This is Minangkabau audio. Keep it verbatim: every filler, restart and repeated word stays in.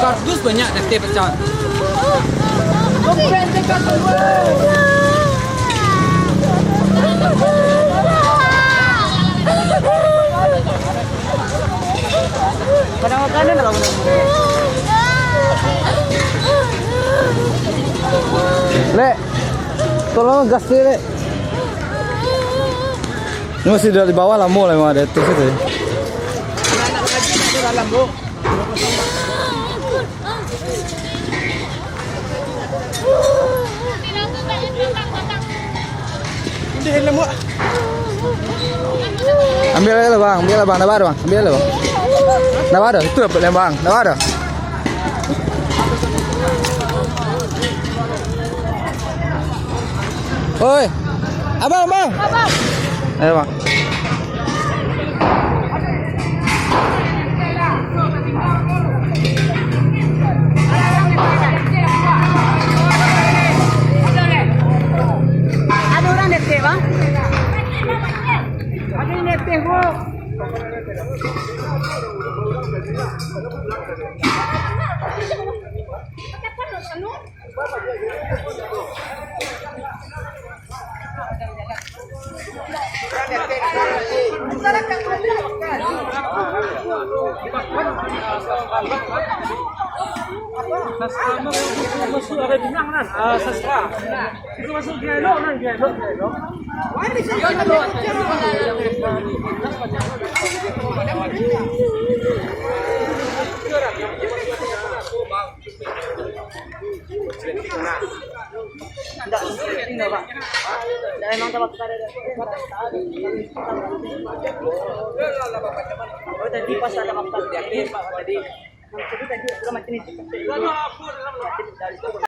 Kardus banyak, teteh pecah. Pada makanan lah. Lek, tolong gas tu, Lek. Ini masih dari bawah lamo lah, memang ada tu situ. Ambil aja lah, Bang, ambil lah, Bang, dah baru, Bang, ambil lah, Bang. Dah baru, itu dapat lembang, dah baru. Oi, abang, bang. Abang. Ayo, bang. Ada orang detik, bang. Ada yang detik, bu. Sastra, masuk, ada bilang kan? Ah, sastra. Itu masuk dialog kan, dialog, dialog. Ndak, ndak, Pak. Ndak, emang tak apa-apa, ada, ada. Oh, tadi pas ada apa-apa. Tadi, tadi, udah macam itu.